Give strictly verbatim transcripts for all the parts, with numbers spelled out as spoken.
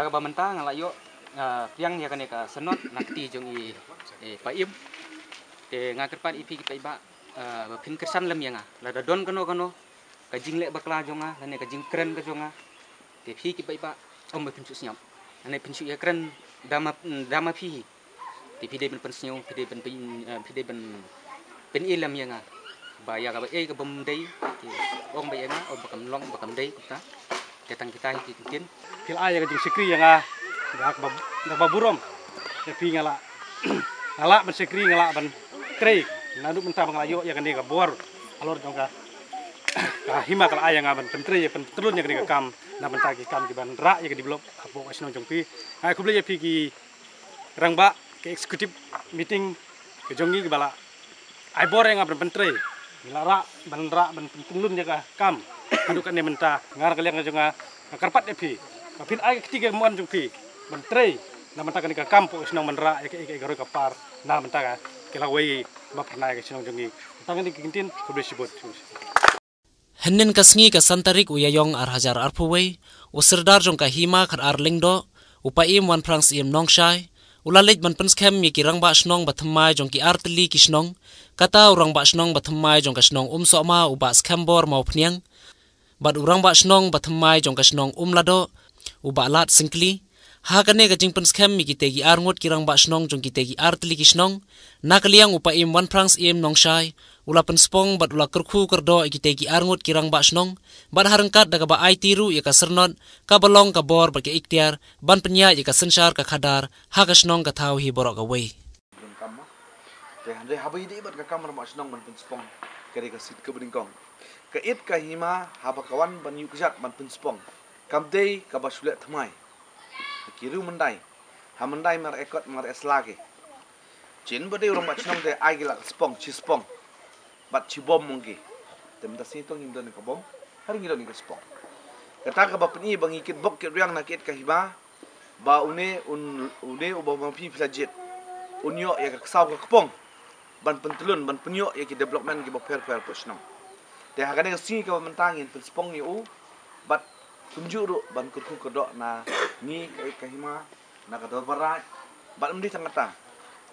Kaba mynta nga la ïoh, ah, pdiang ïa kane ka sanot na kti jong i, i paim. Te nga kyrpad ïa phi ki paidbah, ah, ba phin kyrshan lem ïa nga. Lada don kano kano ka jingleh bakla jong nga, lane ka jingkren ka jong nga, te phi ki paidbah, ym ba phin shu sngap. Lane phin shu ïakren da ma, da ma phi hi. Te phi dei ban pynsngew, phi dei ban pyn, eh, phi dei ban pyn-i lem ïa nga. Ba ïa kaba ei kaba ym dei, te ong ba ïa nga, ong ba kam long, ba kam dei, kumta. Te tang kita hi ki ktien. Phi la ai ïa ka jingshakri ïa nga, da kaba, da kaba burom. Ïa phi nga la, nga lah ban shakri, nga lah ban trei. Naduh mynta ba nga la ïoh ïa kane ka bor halor jong ka, ka hima ka la ai ïa nga ban pyntrei, ban pyntlun ïa kane ka kam. Na bynta ki kam ki ban rah ïa ka develop hapoh ka shnong jong phi. Nga ai khublei ïa phi ki rangbah, ka executive meeting ka jong ngi kiba la ai bor ïa nga ban pyntrei. Ngi la rah, ban rah, ban pynlun ïa ka kam. Haduh kane mynta, nga na ka liang ka jong nga, nga kyrpad ïa phi. Ba phin ai ka kti ka mon jong phi ban trei na bynta kane ka kam hapoh ka shnong, ban rah ïa ka, ïa ka, ïa ka roi ka par na bynta ka, ka lawei ba phyrnai ka shnong jong ngi. Tang kine ki ktien, khublei shibun. Hynnin ka sngi ka san tarik u Ïaïong ar hajar arphew wei, u Sirdar jong ka Hima Khatar Lyngdoh, u Paiem Wanphrang Syiem Nongshai, u la leit ban pynskhem ïa ki rangbah shnong ba thymmai jong ki artylli ki shnong, kata u rangbah shnong ba thymmai jong ka shnong Umsohma u Bah Skembor Mawphniang, bad u rangbah shnong ba thymmai jong ka shnong Umladoh, u Bah Lad Syngkli, ha kane ka jingpynskhem ïa kitei ki arngut ki rangbah shnong jong kitei ki artylli ki shnong, na ka liang u Paiem Wanphrang Syiem Nongshai, u la pynspong bad u la kyrkhu kyrdoh ïa kitei ki arngut ki rangbah shnong, bad ha ryngkat da kaba aiti ruh ïa ka syrnot, kaba long ka bor bad ka iktiar, ban pynïaid ïa ka synshar ka khadar, ha ka shnong ka thaw hi baroh kawei. Donkam mo. Te hynrei haba ïadei bad ka kam rangbah shnong ban pynspong, ka dei ka sit kaba nyngkong. Ka ïit ka hima haba ka wan ban ïuh kjat ban pynspong, kam dei kaba shu leh thymmai. Ki riew Myndai, ha Myndai mar ekot mar esla ki. Jin ba dei u rangbah shnong te ai ki la ka spong, shi spong. Bad shibom mong ki. Te mynta sngi to ngim don ka bom, hynrei ngi don ka spong. Kata kaba pyni ba ngi kitbok kitriang na ka ïit ka hima, ba une, un, une uba ma phi phi la jied, un ïoh ïa ka ksaw ka kpong ban pyntlun, ban pynïoh ïa ki development kiba pher pher hapoh shnong. Te ha kane ka sngi kaba mynta ngin pynspong ïa u, bad kumjuh ruh ban kyrkhu kyrdoh na ngi ka ïit ka hima, na ka dorbar raid, bad ym dei tang kata,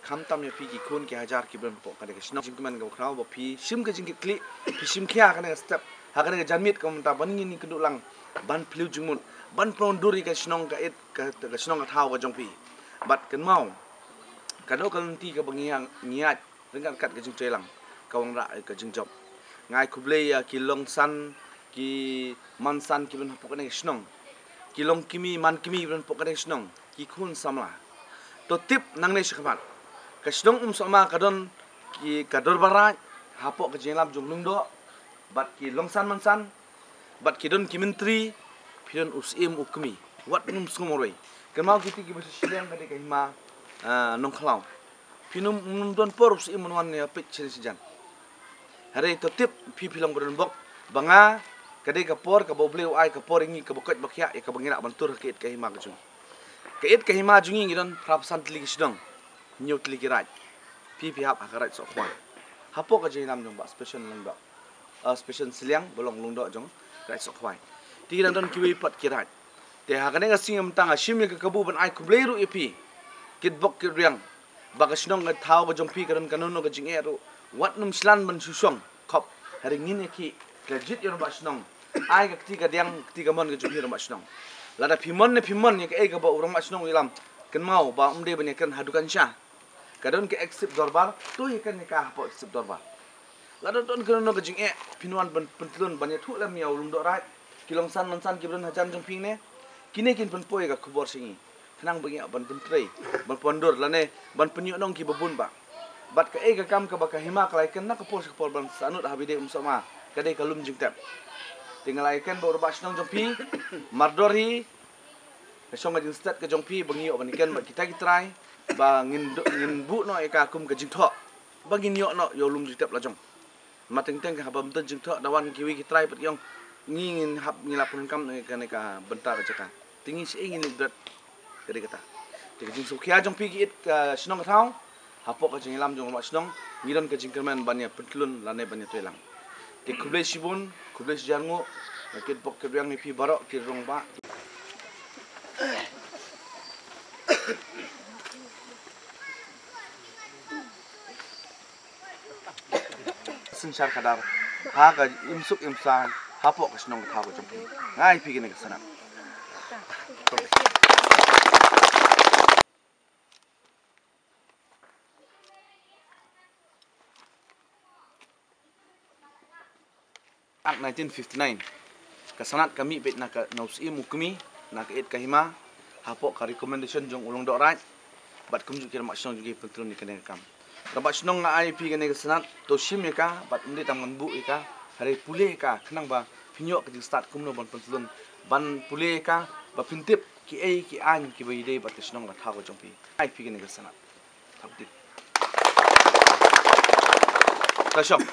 khamtam ïa phi ki khun ki hajar kiba don hapoh kane ka shnong. Jingkmen kaba khraw ba phi shim ka jingkitkhlieh, phi shim khia kane ka step ha kane ka janmiet kaba mynta, ban ngin ïakynduh lang, ban phylliew jingmut, ban pyndur ïa ka shnong ka ïit, ka, ka shnong ka thaw ka jong phi. Bad kynmaw, kano ka lynti kaba ngi ïa, ngi ïaid ryngkat kat ka jingtrei lang, ka wanrah ïa ka jingjop. Nga ai khublei ïa ki longsan, ki mansan kiba don hapoh kane ka shnong, ki longkmie mankmie kiba don hapoh kane ka shnong, ki khun samla. To tip nangne shakhmat, ka shnong Umsohma ka don ki, ka dorbar raid hapoh ka jingïalam jong u Lyngdoh, bad ki longsan mansan, bad ki don ki myntri, phi don u syiem u kmie. Wat ngim sngewmarwei. Kynmaw kiti kiba shu shiliang ka dei ka hima, ah, Nongkhlaw. Phin ym, ym don por u syiem un wan ïa peit shane shajan. Hynrei to tip phi, phi long ba don bok, ba nga, ka dei ka por kaba U Blei u ai, ka por ïa ngi kaba koit ba khiah, ïa kaba ngi lah ban tur ha ka ïit ka hima ka jong ngi. Ka ïit ka hima jong ngi ngi don phra phew san tylli ki shnong, hynñiew tylli ki raid. Phi, phi hap ha ka raid Sohkhwai. Hapoh ka jingïalam jong Bah Special Lyngdoh, ah, Special Sliang ba long Lyngdoh jong raid Sohkhwai. Te ngi dang don kiwei pat ki raid. Te ha kane ka sngi mynta nga shim ïa ka kabu ban ai khublei ruh ïa phi, kitbok kitriang, ba ka shnong ka thaw ka jong phi ka don kano kano ka jingeh ruh, wat nym shlur ban shu shong khop. Hynrei ngin ïa ki, ka jied ïa u rangbah shnong, ai ka kti ka diang, kti ka mon ka jong phi rangbah shnong. Lada phi mon ne phim mon ïa kaei kaba u rangbah shnong u ïalam, kynmaw ba um dei ban ïakren ha dukan sha. Ka don ka executive dorbar, to ïakren ïa ka hapoh executive dorbar. Lada don kano kano ka jingeh, phin wan ban pyntlun ban ïathuh lem ïa u Lyngdoh raid, ki longsan mansan kiba don hajan jong phi ne, kine kin pynpoi ïa ka khubor sha ngi. Khnang ba ngi ïa ban pyntrei, ban pyndur lane ban pynïohnong kiba bun bah. Bad kaei ka kam kaba ka hima ka la ïakren na ka por sha ka por ban sahnud ha ba ïadei Umsohma, ka dei ka lum jingtep. Te nga la ïakren bad u rangbah shnong jong phi, mardor hi, ka shong ka jingstet ka jong phi ba ngi ïoh ban ïakren bad kita ki trai, ba ngin do-, ngin buh noh ïa ka kum ka jingthoh, ba ngin ïoh noh ïa u lum jingtep la jong. Namar teng teng haba ym don jingthoh, da wan kiwei ki trai pat ki ong, ngi ngin hap, ngi la pyndonkam ïa kane ka bynta ka jaka. Te ngi shaei ngin leit bret, ka dei kata. Te ka jingsngewkhia jong phi ki ïit ka shnong ka thaw, hapoh ka jingïalam jong u rangbah shnong, ngi don ka jingkyrmen ban ïa pyntlun lane ban ïatreilang. Te khublei shibun, khublei shihajar nguh, nga kitbok kitriang ïa phi baroh ki rangbah. Synshar khadar ha ka imsuk imsaiñ hapoh ka shnong ka thaw ka jong phi. Nga ai phi kane ka sanad. Act nineteen fifty-nine. Ka sanad ka mih beit na ka, na u Syiem u Kmie, na ka Ïeid ka Hima, hapoh ka recommendation jong u Lyngdoh Raid bad kumjuh ki rangbah shnong jong ki, pyntylun ïa kane ka kam. Rangbah shnong, nga ai phi kane ka sanad, to shim ïa ka bad ym dei tang ban buh ïa ka, hynrei pule ïa ka khnang ba phin ïoh ka jingstad kumno ban pyntylun, ban pule ïa ka ba phin tip kiei ki aiñ kiba ïadei bad ka shnong ka thaw ka jong phi. Ai phi kane ka sanad. Thank you. Ka shong.